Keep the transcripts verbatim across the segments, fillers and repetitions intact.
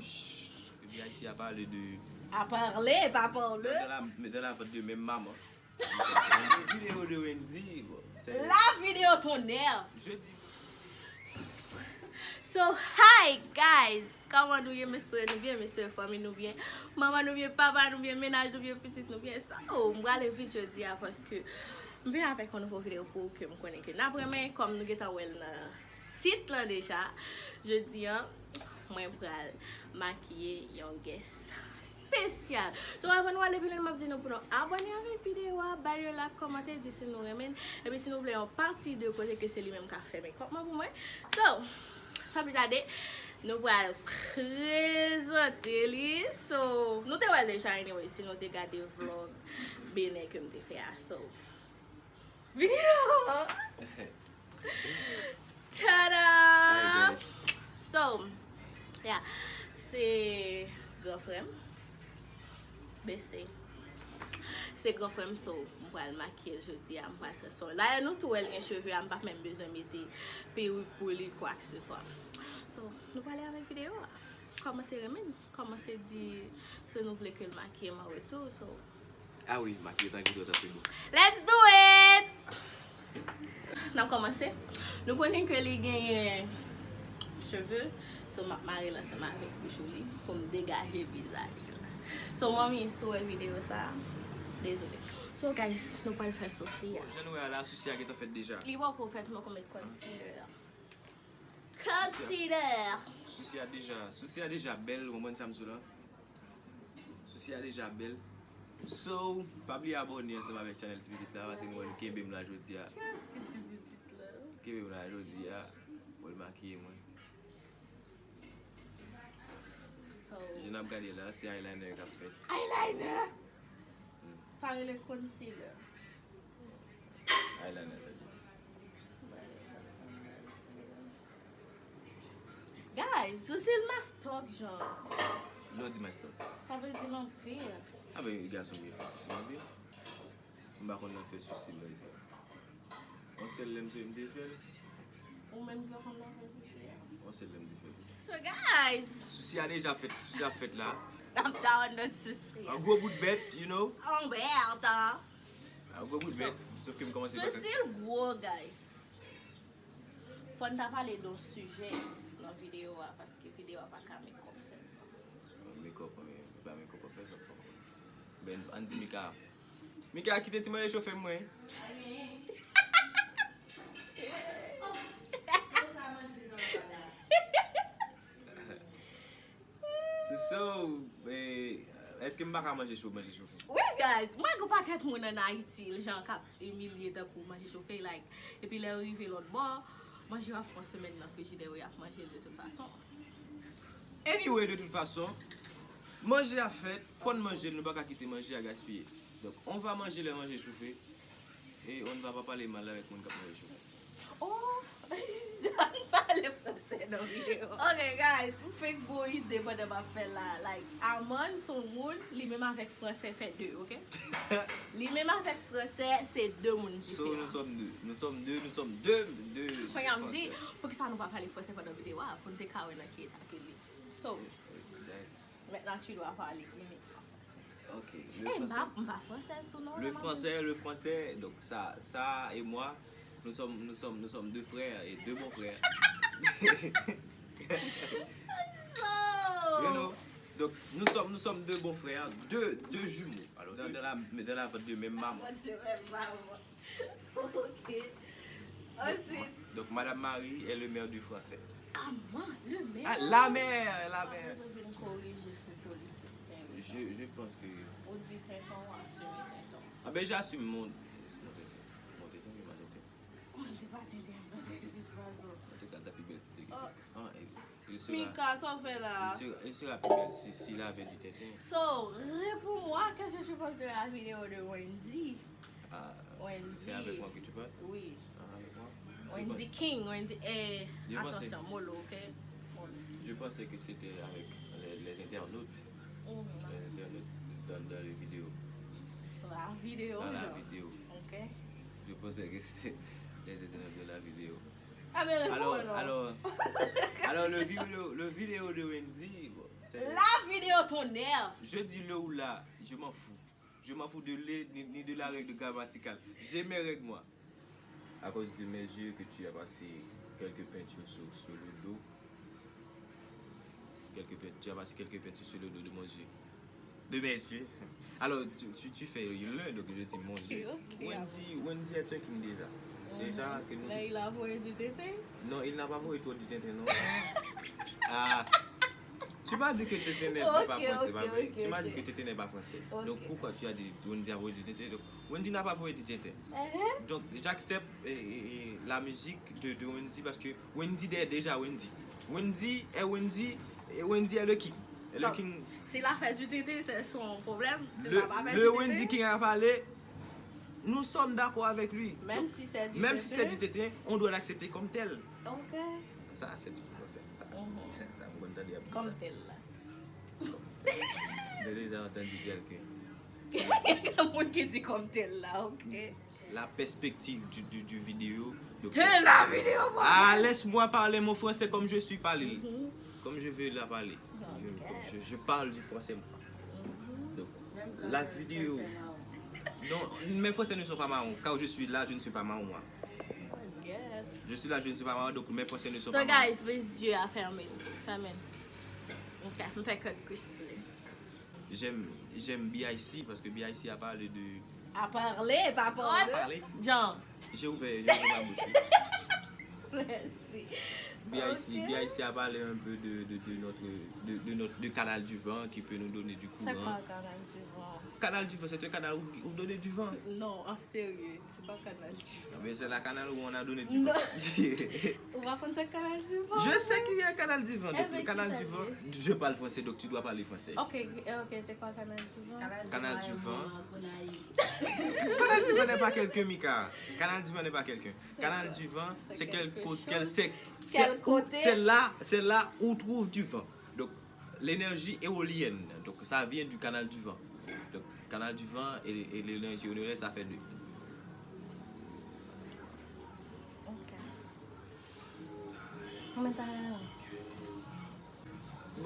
Epi Ayiti a pale de. A pale, pa pale. Dans la, dans la vente de même maman. Vidéo de Wendy, bon, c'est. La vidéo tonnerre. Je dis. So, hi guys! Kòman nou ye? M espere nou byen, m espere fanmi nou byen, manman nou byen, papa nou byen, mennaj nou byen, pitit nou byen. So, m prale vit jodi a paske m vin avèk yon nouvo videyo pou ou ke m konnen ke n ap renmen, kòm nou gentan wè l nan tit lan deja. Jodi a, mwen pral makiye yon guest spesyal. So, avan nou ale pi lwen, m ap di nou pou nou abòne avèk videyo a, bay yon like, kòmante, di si nou renmen l. Epi si nou vle yon pati de kote ke se li menm k ap fè makeup mwen pou mwen. So, san pli tade, nou pral prezante li. So, nou te wè l deja anyway, si nou te gade vlog Benè ke m te fè a. So, videyo! Tada! Hi, guys. So, yeah, se gran frè m. Bese. Se gran frè m, so, m pral makiye l jodi a, m pral transfòme. Dayè, nou tou wè l gen cheve a, m pa menm bezwen mete perik pou li, kwakseswa. So, nou prale avèk videyo a. Kòmanse renmen l, kòmanse di si nou vle ke l makiye m an retou, so. Ah wi, makiye tankou dòt ap bon. Let's do it! N ap kòmanse. Nou konnen ke li genyen cheve, so m ap mare l ansanm avèk bouch ou li pou m degaje vizaj la. So, manmi, si w wè videyo sa, dezole. So, guys, nou pral fè sousi a. Bon, jan nou wè a la, sousi a gentan fèt deja. Li poko fèt, men kòm met concealer. Concealer! Sousi a deja, sousi a deja bèl, ou konprann sa m sou la? Sousi a deja bèl. So, pa bliye abòne ansanm avèk channel Ti Pitit la, paske nou wè l kenbe m la jodi a. Kiyès ki Ti Pitit la? Kenbe m la jodi a, pou l makiye mwen. So. Jan n ap gade la, se eyeliner k ap fèt. Eyeliner? Hmm. Sa rele concealer. Eyeliner, sa di. Guys, sousi l mastòk, jan. Lè w di mastòk. Sa vle di l anpil. Ah ben, gason byen fè sousi l anpil. M pa konn nan fè sousi m nan. Yon sèl lè m te fè l. Ou menm ki pa konn nan fè sousi a? Yon sèl lè m te fè l. So, guys. Sousi a deja fèt, sousi a fèt la. N ap download sousi a. An gwo bout bèt, you know. An bèt, an. An gwo bout bèt, sòf ke m kòmanse pa ka. Sousi l gwo, guys. Fò n ta pale de yon sijè nan videyo a, paske videyo a pa ka makeup sèlman. Makeup, men, pa makeup ap fè sa, fò. Ben, ann di Mika. Mika, kite ti manje chofe m, mwen. So, eh, èske m pa ka manje cho, manje chofe? Wi, guys, mwen gen yon pakèt moun ann Ayiti, jan k ap imilye tankou manje chofe, like, epi lè yo rive lòt bò, manje yo ap fè yon semèn nan frijidè yo, y ap manje l de tout fason. Anyway, de tout fason, manje a fèt, fò n manje l, nou pa ka kite manje a gaspiye. Donk, on va manger le manger chauffé. E on ne va pas parler mal avec moun k ap manje chou. Oh, ann pale fransè nan videyo. Ok, guys, m fenk gon ide pandan m ap fè l la. Like, Aman se yon moun, li menm avèk fransè fè de, ok? Li menm avèk fransè, se de moun diferan. So, nous sommes deux. Nous sommes deux, nous sommes deux, deux, deux fransè. Kounye a m di, poukisa nou pa pale fransè pandan videyo a, pou n te ka wè nan ki eta ke l ye. So, Maintenant, tu dois parler. Ok. Eh, m pa, m pa fransèz tou, non, le français, le français, donc ça, ça et moi, nous sommes, nous sommes, nous sommes deux frères et deux bons frères. You know? Donc, nous sommes, nous sommes deux bons frères, deux, deux jumeaux. Dans, dans la, dans la vente de même maman. Vente de même maman. Ok. Ensuite. Donc, Madame Marie est le maire du français. Ah, moi, le maire? Ah, la mère, la mère. Ou vin korije sou politisyen yo. Je, je pense que. Ou di tenten, ou asime tenten. Ah ben, j'assume mon, mon tenten. Mon tenten, oui, ma tenten. Ou di pa tenten, paske de toute façon. En tout cas, ta pi bèl si te gen. Ah, e, Mika, sa w fè la? Il sera, il sera plus belle si, s'il avait du tenten. So, réponds-moi, qu'est-ce que tu penses de la vidéo de Wendy? Ah, Wendy. C'est avec moi que tu parles? Oui. Ah, avec moi? Wendy King, Wendy, eh, attention, mollo, ok? Mollo. Je pensais que c'était avec les, les internautes. Mhm. Les internautes dans, dans les vidéos. La vidéo, genre. Dans la vidéo. Ok. Je pensais que c'était les internautes de la vidéo. Ah, mais Alors, non. Alors, alors le vidéo, le vidéo de Wendy, bon, c'est- La vidéo tonnerre. Je dis le ou la, je m'en fous. Je m'en fous de le ni, ni de la règle grammaticale. J'ai mes règles, moi. À cause de mes yeux que tu as passé quelques peintures sur, sur le dos. Quelques peintures, tu as passé quelques peintures sur le dos de mon yeux. De mes yeux. Alors, tu, tu, tu fais l'un, donc je dis mon yeux. Ok. Wendy, Wendy est un king déjà. Déjà, que nous... Mais il a envoyé du tété. Non, il n'a pas envoyé toi du tintin, non. Ah. Tu m'as dit que tintin n'est pas Ok, français, ok, pas vrai. Ok, Tu m'as dit ok. Que tintin n'est pas français. Ok. Donc pourquoi tu as dit Wendy a envoyé du tintin? Donc, Wendy n'a pas envoyé du tintin. Uh-huh. Donc, j'accepte eh, eh, eh, la musique de, de Wendy parce que Wendy est déjà Wendy. Wendy est Wendy, et Wendy est le king. Et le Donc, king, S'il a fait du tété, c'est son problème. S'il le, n'a pas fait le du Wendy tété, King a parlé, nous sommes d'accord avec lui. Même Donc, si c'est du même si c'est tété. Du tété, on doit l'accepter comme tel. Ok. Ça, c'est du français. Ça, Mhm. Ça, vous entendez après Comme ça. Tel la. J'ai déjà entendu quelqu'un. Gen moun ki di comme Tel la, ok. La perspective du, du, du vidéo. Donc, Tel la vidéo, Ah, laisse-moi parler mon français comme je suis parlé. Mhm. Comme je veux la parler. Non, Je, ok. je, je parle du français, moi. Donc, la vidéo. Non, mes français ne sont pas marrons. Quand je suis là, je ne suis pas marron, moi. Get. Je suis là, je ne suis pas marron, donc mes français ne sont So, pas marrons. Guys, mes yeux à fermer. Fermé. Ok, m fè kèk crisp. J'aime, j'aime B I C parce que B I C a parlé de. À parler, pas parler. Parler. Genre. J'ai ouvert, j'ai ouvert ma bouche. Merci. B I C, Ok. B I C a parlé un peu de, de, de notre, de, de notre, de Canal du Vent qui peut nous donner du C'est courant. Quoi, Canal du Vent? Canal du Vent, c'est un canal où, où donner du vent. Non, en sérieux, c'est pas Canal du Vent. Mais c'est la canal où on a donné du Non. vent. Ou pa konn sa Canal du Vent? Je sais qu'il y a Canal du Vent. Eh Donc, ben, le Canal qui du ça Vent, dit? Je parle français, donc tu dois parler français. Ok, eh, ok, c'est quoi Canal du Vent? Canal du Vent. Canal du Vent n'est pas quelqu'un, Mika. Canal du Vent n'est pas quelqu'un. C'est Canal quoi? Du Vent, C'est c'est quel quelque co- chose. quel- c'est Quel c'est où- côté? C'est là, c'est là où trouve du vent. Donc, l'énergie éolienne. Donc, ça vient du Canal du Vent. Donc, Canal du Vent et, et l'énergie éolienne, ça fait deux. Ok. Combien t'as là?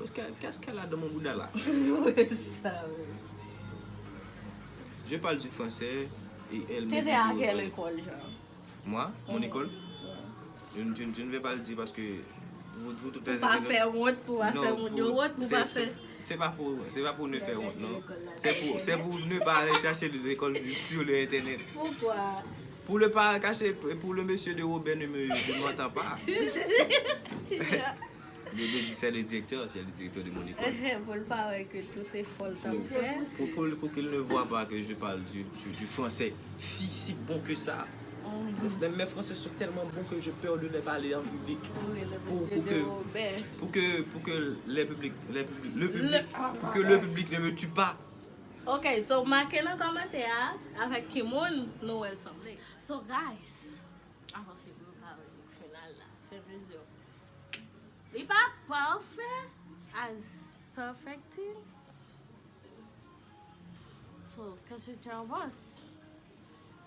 Qu'est-ce qu'elle qu'est-ce qu'elle a dans mon bouda là? Oui, ça, oui. Je parle du français et elle me T'étais dit à de- quelle école, genre? Moi, mon Mhm. École? Ouais. Je, ne- je ne- je ne vais pas le dire parce que vous, vous toutes Pou pa fè wont, pou pa fè moun yo wont, pou pa fè. C'est pas pour, c'est pas pour ne faire honte, non. L'école là, C'est pour, c'est pour ne pas aller chercher de l'école sur le internet. Pourquoi? Pour le pas cacher, pour le monsieur de Robert ne me, ne m'entend pas. Le, le- c'est le directeur, c'est le directeur de mon école. Pou l pa wè ke tout efò l t ap fè. Pour, pour, pour qu'il ne voit pas que je parle du, du, du français si, si bon que ça. Mes, mes français sont tellement bons que je peur de les parler en public. Oui, le Pour, monsieur pour de que, Robert. pour que, pour que les publics, les publics, le public, Le- pour que le public ne me tue pas. Ok, so make nan kòmantè a avèk ki moun nou wè l sanble. So guys, avanse pou yo ka wè look final la. Fè mezi w. Li pa pafè as perfecting. So, qu'est-ce que tu en penses?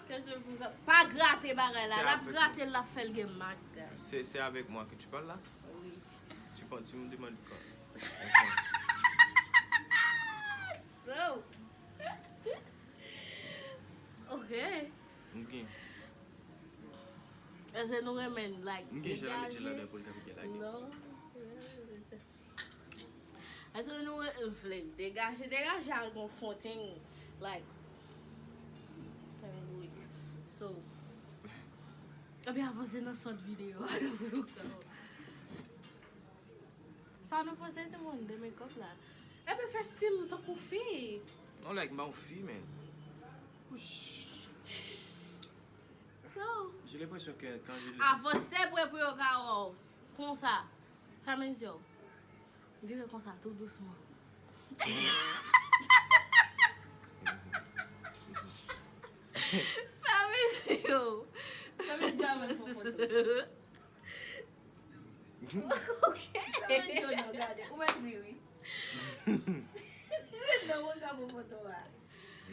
Qu'est-ce que vous en- Pa grate bagay la. C'est L ap avec grate, l ap fè l gen mak, guys. C'est, c'est avec moi que tu parles là? Oui. Tu, penses- tu me demandes quoi? So. Ok. Ok. Èske nou renmen like M gen jan la mete degaje? Ladan pou l ta vin gen lage. Non. Èske nou re- vle degaje, degaje al gon fon ting like fè yon bourik. So, ebyen avanse nan sant videyo a. Sa nou panse timoun de makeup la? Epi fè stil tankou fi. Non, like, m pa yon fi, men. So, J'ai l'impression que quand je le avanse pre pou yo ka wè w. Konsa. Fèmen zye w. Vire konsa, tou dousman. Fèmen zye w. Fèmen zye w avè l pou foto. Ok. Fèmen zye w, non, gade. Ou mèt ri, wi. Non, mwen ka pou foto a.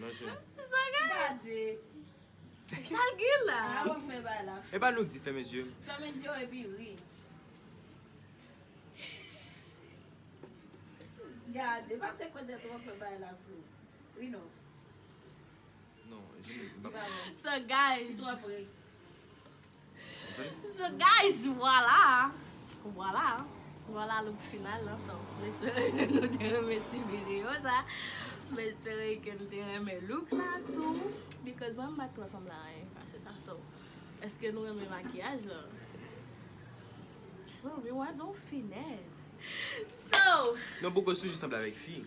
Non, je... Sa gade. Gade. Sa l gen la? A w ap fè bagay la. E pa nou k di fèmen zye m. Fèmen zye w epi ri. Gade, pase kote w ap fè bagay la flou. Ri non. Non, je m pa. Li pa bon. So Li guys, twò pre. so guys, vwala. Vwala. Vwala look final lan. So, m espere ke nou te renmen ti videyo sa. M espere ke nou te renmen look la tou. Because mwen m pa twò sanble a anyen pase sa. So, èske nou renmen makiyaj lan? So, mi wè yon finèt. So, Non, Bougo toujou sanble avèk fi.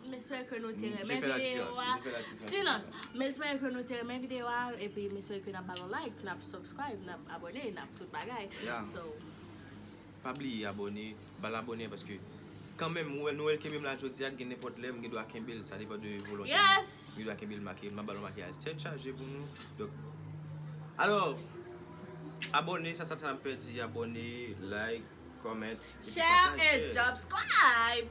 m espere ke nou te Je renmen fais la videyo différence, a. je fais la différence. Silans. M espere ke nou te renmen videyo a. Epi m espere ke n ap ba nou like, n ap subscribe, n ap abone, n ap tout bagay. Yeah. So, Pa bliye abòne, ba l abòne paske kanmenm nou wè l kenbe m la jodi a, gen nenpòt lè m gen dwa kenbe l, sa depann de volonte. Yes. M gen dwa kenbe l make, m ap ba l yon makiyaj tèt chaje pou nou. Donk, alò, abòne, sa sa t ap pèdi, abòne, like, comment, epi Share pataje. And subscribe.